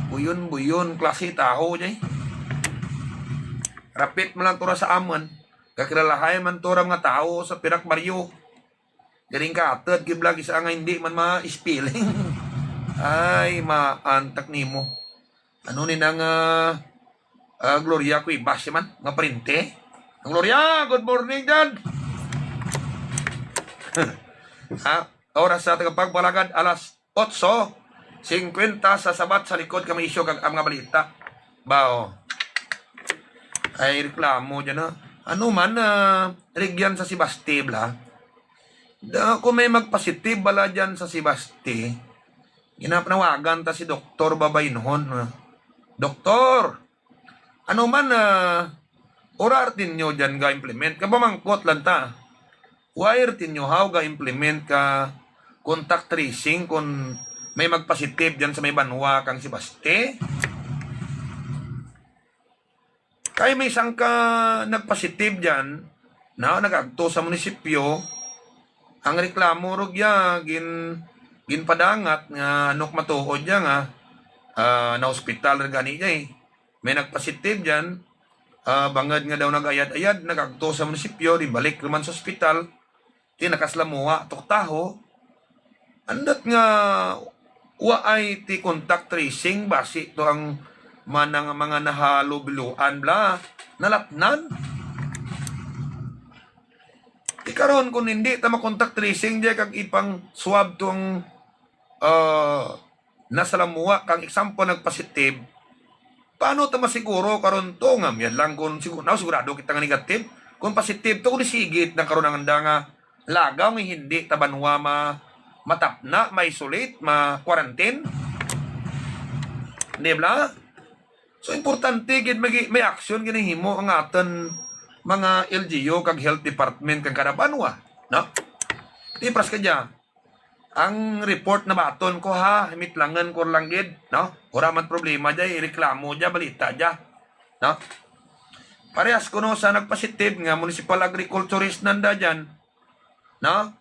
Buyon-buyon klase tawo dya, eh. Rapit man lang tura sa amun, kakilalahay man tura mga tawo sa pirak baryo. Garing kaatut gid bala gid sa nga hindi man ma-spelling. Ay, maantak nimo. Ano ni nang, ah, ah, Gloria Cuevas man, nga parente? Gloria, good morning dyan. Ha? Oras sa tagapagpalagad, alas otso singkwenta sa Sabat sa likod kang mga isyu kag ang mga balita. Baw. Ay, reklamo dyan, ha? Ano man, ah, rugyan sa Sebaste bala? Da, kon may magpositive bala dyan sa Sebaste, ginapanawagan ta si Doktor Babaynhon, ah. Doktor, ano man, ah, wara rugto ninyo dyan ga-implement? Kapamangkot lang ta. Wara rugto ninyo haw ga-implement ka contact tracing kon may magpositive dyan sa may banwa kang Sebaste? Kay may sangka nagpositive dyan, na, nag-agto sa munisipyo, ang reklamo rugya, gin-, ginpadangat nga ano ka matuod dya nga, ah, na-hospital run gani dya, eh. May nagpositive dyan, ah, bangud nga daw nag-ayad-ayad, nag-agto sa munisipyo, di balik run man sa ospital, ti nakasalamuha to ka tawo. Andut nga waay ti contact tracing, basi to ang manang mga nahalubiluan bala, nalatnan. Ti karon kon hindi ta ma-contact tracing dya kag ipang-swab to ang, ah, nasalamuha kang example nagpositive, paano ta masiguro karon to nga mayad lang kon sigu-, na, sigurado kita nga negative? Kon positive to, kon isigit na karon ang anda nga lagaw nga hindi ta banwa ma-, matapna, ma-isolate, ma-quarantine? Di bala? So, importante gid may, may action ginahimo ang atun mga L G U kag health department kang kada banwa, no? Ti paras kadya, Ang report nabaton ko ha, mitlangen ko lang gid, no? Wara man problema dya, ireklamo dya, balita dya, no? Parehas kuno sa nagpositive nga municipal agriculturist nanda dyan, no?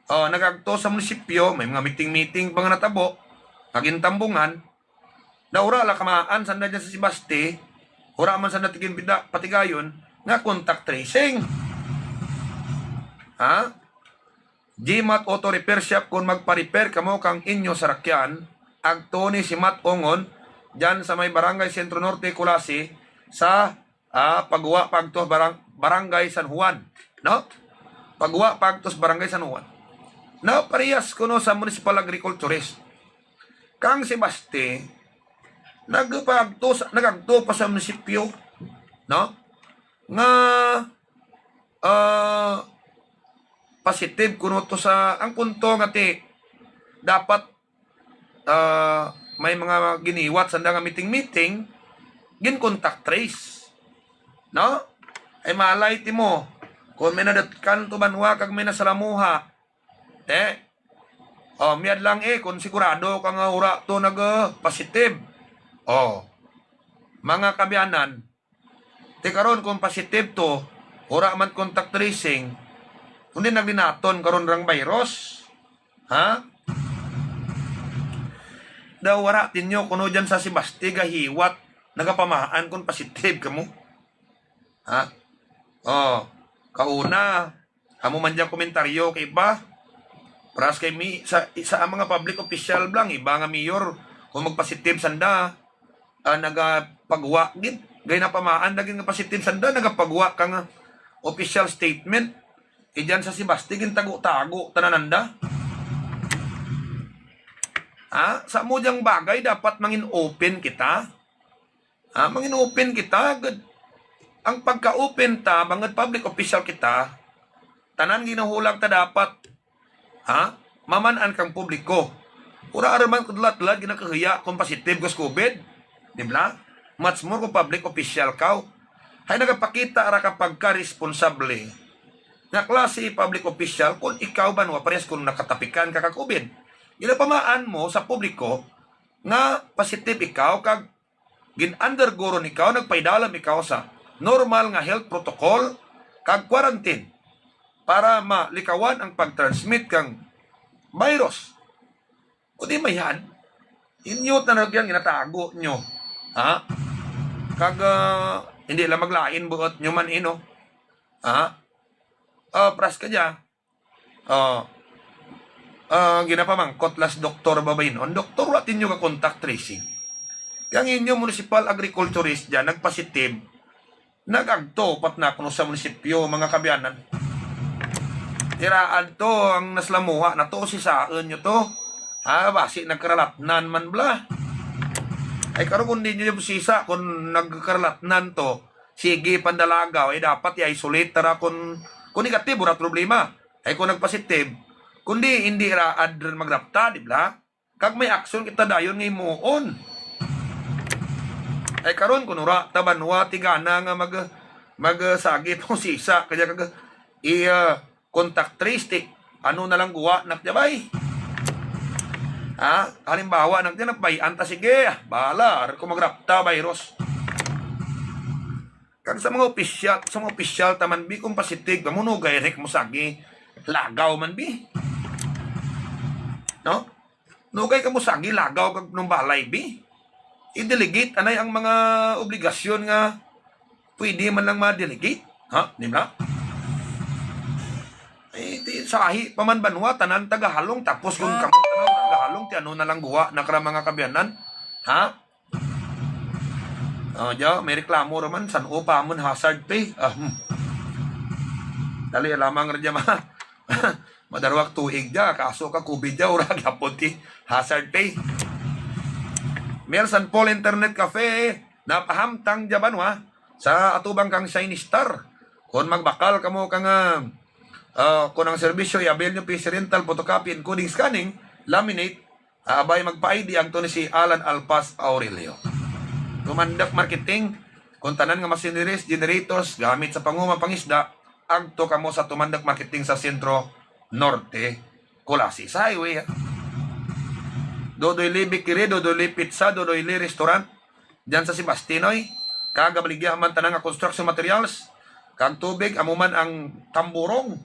O, nag-agto sa munisipyo, may mga meeting-meeting pa nga natabo, nga gintambungan, daw wara la kamaan sanda dyan sa Sebaste, wara man sanda ti ginpida-, patigayon, nga contact tracing. Ha? GMAT Auto Repair Shop, kon magpa-repair kamo kang inyo sarakyan, agto ni si Mat Ongon, dyan sa may Barangay Centro Norte, Culasi, sa, ah, pagwa paagto barang-, Barangay San Juan, no? Pagwa paagto sa Barangay San Juan. No, parehas kuno sa municipal agriculturist. Kang Sebaste, nagpaagto sa, nag-agto pa sa munisipyo, no? Nga, ah, positive kuno to sa, ang punto nga ti, dapat, ah, may mga giniwat sanda nga meeting-meeting, gin-contact trace. No? Ay malay ti mo, kon may nadutkan to banwa kag may nasalamuha, te. O, miyad lang e, kon sigurado ka nga wara to nag-positive. O, mga kaabyanan, ti karon kon positive to, wara man contact tracing, kon diin nagdinaton karon rang virus? Ha? Daw wara ti nyo kuno dyan sa Sebaste gahiwat, nagapamaan kon positive kamo. Ha? O, kauna, amo man dyan komentaryo kay iba. Parehas kay mi-, sa, sa mga public official bala, iba nga mayor, kon magpositive sanda, ah, nagapagwa gid. Gainapamaan da gid nga positive sanda, nagapagwa kang, ah, official statement. Idyan sa Sebaste, gintago-tago tanan nanda. Ha? Sa amo dyang bagay, dapat mangin open kita. Ha? Mangin open kita, gid. Ang pagka-open ta, bangud public official kita, tanan ginahulag ta dapat, ha? Maman-an kang publiko. Wara ra man kadulad-dulad ginakahuya kon positive ka sa COVID. Di bala? Much more kon public official kaw. Hay nagapakita ra ka pagkaresponsable. Nga klase public official, kon ikaw banwa parehas kon nakatapikan ka ka COVID. Ginapamaan mo sa publiko nga positive ikaw kag gin-undergo run ikaw, nagpaidalum ikaw sa normal nga health protocol kag quarantine para malikawan ang pag-transmit kang virus. Kundi mayad, inyo tanan ra dyang ginatago nyo. Ha? Kag, ah, indi lang maglain buot nyo man, eh, no? Ha? Ah, parehas kadya. Ah, ah, ginapamangkot la si Doktor Babayin-on, Doktor, wara ti nyo ka-contact tracing. Kang inyo municipal agriculturist dyan, nag-positive, nag-agto pa tana kuno sa munisipyo, mga kaabyanan. Ti raad to, ang nasalamuha na to, sisaun nyo to. Ha, basi nagkaralatnan man bala. Ay, karon kon indi nyo busisa, kon nagkaralatnan to, sige pa nanda lagaw, ay dapat i-isolate tana kon, kon negative, wara problema. Ay kon nag-positive, kundi indi raad run magrapta, di bala? Kag may aksyon kita dayon nga himuon. Ay karon kon wara ta banwa ti gana nga mag-, magsagi pa usisa kadya kag i, ah, contact trace ti ano na lang guwa na kadya bay. Ha? Halimbawa na kadya, napabay-an ta, sige, bahala ra kon magrapta virus. Kag sa mga opisyal, sa mga opisyal ta man bi, kon positive kamo, nugay ra kamo sagi, lagaw man bi. No? Nugay kamo sagi, lagaw kag numbalaw bi. I-delegate anay ang mga obligasyon nga pwede man lang ma-delegate. Ha? Di bala? Ay, ti sahi pa man banwa, tanan taga-Halong, tapos kon kamo tanan taga-Halong, ti ano na lang guwa na kara, mga kaabyanan? Ha? O, dya, may reklamo ra man, san-o pa man hazard pay. Ah, hmm. Dali lamang ra dya, ma-, madarwa ka tuig dya, kaso ka COVID dya, wara gihapon ti hazard pay. Mel San Paul Internet Cafe, napahamtang dya banwa, sa atubang kang Shine Star. Kon magbakal kamo kang, ah, ah, kon ang serbisyo, i-avail nyo P C rental, photocopy, encoding, scanning, laminate, abay, magpa-I D hangtod ni si Alan Alpas Aurelio. Tumandok Marketing, kon tanan nga machineries, generators, gamit sa panguma, pangisda, agto kamo sa Tumandok Marketing sa Centro Norte. Culasi sa highway, ha. Dodoy Lee Bakery, Dodoy Lee Pizza, Dodoy Lee Restaurant. Dyan sa Sebastinoy, kag gabaligya man tanan nga construction materials, kag tubig, amo man ang tamburong,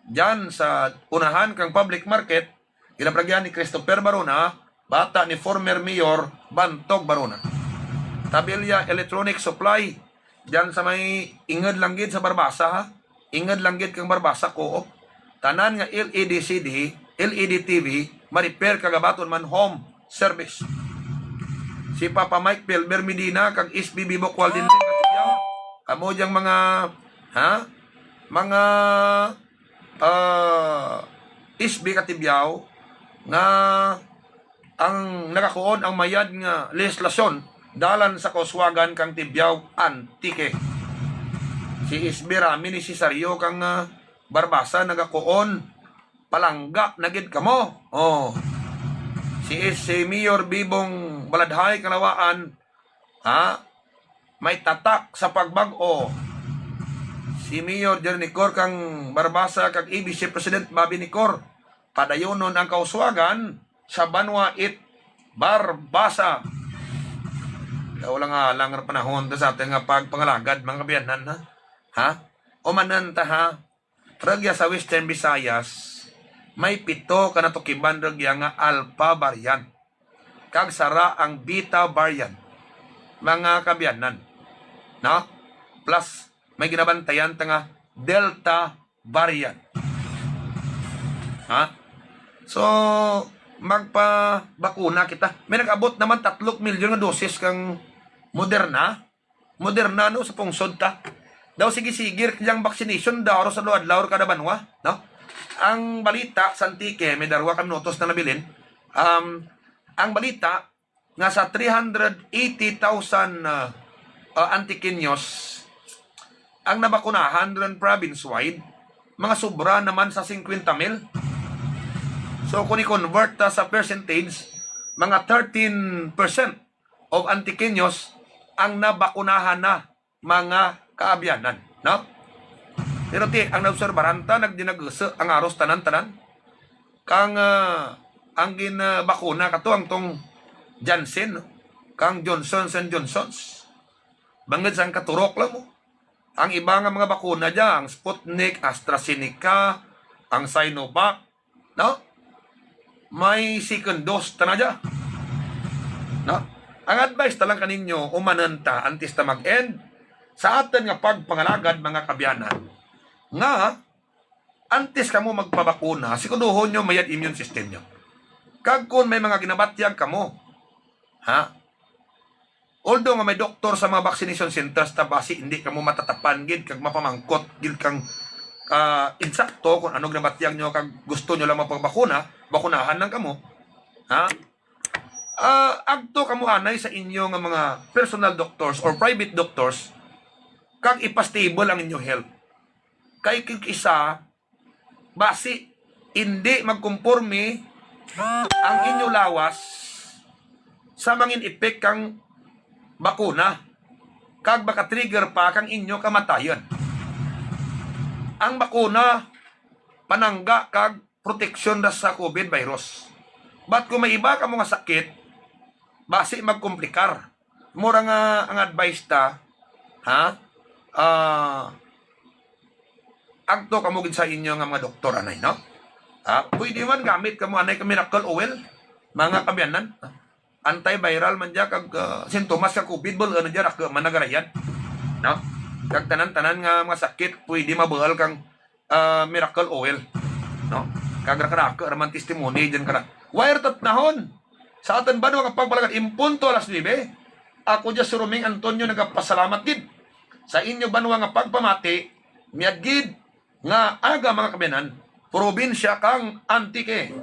dyan sa unahan kang public market, ginabaligya ni Christopher Barona, bata ni former Mayor Bantog Barona. Tabella Electronic Supply, dyan sa may ingud lang gid sa Barbaza, ha? Ingud lang gid kang Barbaza, Coop. Tanan nga L E D C D, L E D T V, ma-repair kag abaton man home service. Si Papa Mike Pelber Medina kag S B Bibok Walden Lim Katibyaw. Kamo dyang mga, ha? Mga, ah, S B Katibyaw nga ang nagakuon ang mayad nga lehislasyon dalan sa kauswagan kang Tibiao, Antique. Si S B Rami Necesario kang, ah, Barbaza nagakuon, palangga na gid kamo. Oh. Si, si Mayor Bibong Baladjay kang Laua-an, ha? May tatak sa pagbag-o. Si Mayor Jerry Necor kang Barbaza kag A B C President Bobby Necor, padayunon ang kauswagan sa banwa it Barbaza. Daw lang alang ra panahon ta sa atun nga pagpangalagad, mga kaabyanan, ha? Ha? Umanan ta, ha? Rugya sa Western Visayas, may pito ka natukiban rugya nga Alpha variant. Kag sara ang Beta variant, mga kaabyanan. No? Plus, may ginabantayan ta nga Delta variant. Ha? So, magpabakuna kita. May nag-abot naman tatlo ka milyon nga dosis kang Moderna. Moderna, no, sa pungsod ta. Daw sige-sige ra dyang vaccination daw, haros adlaw-adlaw ra kada banwa, no? Ang balita sa Antique, may darwa ka minutos na nabilin. Um, ang balita, nga sa three hundred eighty thousand, ah, ah, Antiqueños ang nabakunahan run province-wide, mga sobra naman sa singkwenta mil. So, kung i-convert ta sa percentage, mga thirteen percent of Antiqueños ang nabakunahan na, mga kaabyanan, no? Pero ti, ang naobserbaran ta, nagdinagusu ang haros tanan-tanan. Kang, ah, ang gin, ah, bakuna kato, ang tong Janssen, no? Kang Johnson and Johnsons. Bangud sa ang katurok lang mo. Ang iba nga mga bakuna dya, ang Sputnik, AstraZeneca, ang Sinovac, no? May second dose tana dya. No? Ang advice ta lang kaninyo, umanun ta, antes ta mag-end, sa atun nga pagpangalagad, mga kaabyanan, nga, antes kamo magpabakuna, siguraduhon nyo mayad immune system nyo. Kag kon may mga ginabatyag kamo, ha? Although nga may doktor sa mga vaccination centers ta, basi indi kamo matatapan gid kag mapamangkot gid kang, ah, insakto kon ano ginabatyag nyo kag gusto nyo lang magpabakuna, bakunahan lang kamo. Ha? Ah, agto kamo anay sa inyo nga mga personal doctors or private doctors, kag ipa-stable ang inyo health. Kay kag isa, basi indi magkomporme ang inyo lawas sa mangin-effect kang bakuna, kag maka-trigger pa kang inyo kamatayun. Ang bakuna, panangga kag proteksyon ra sa COVID virus. But kon may iba kamo nga sakit, basi magkomplikar. Mura nga ang advice ta, ha? Ah, agto kamo gid sa inyo nga mga doktor anay, no? Ha? Pwede man gamit kamo anay ka miracle oil, mga kaabyanan. Antiviral man dya kag, ah, sintomas ka COVID, bul-un na dya, raku man na garayan. No? Kag tanan-tanan nga mga sakit, pwede mabuul kang ah, miracle oil. No? Kag raku-raku ra man testimony dyan kara. Wara tatnahon. Sa atun banwa nga pagpangalagad, en punto alas nuebe, ako dya si Roming Antonio nagapasalamat gid sa inyo banwa nga pagpamati, mayad gid nga aga, mga kaabyanan, probinsya kang Antique.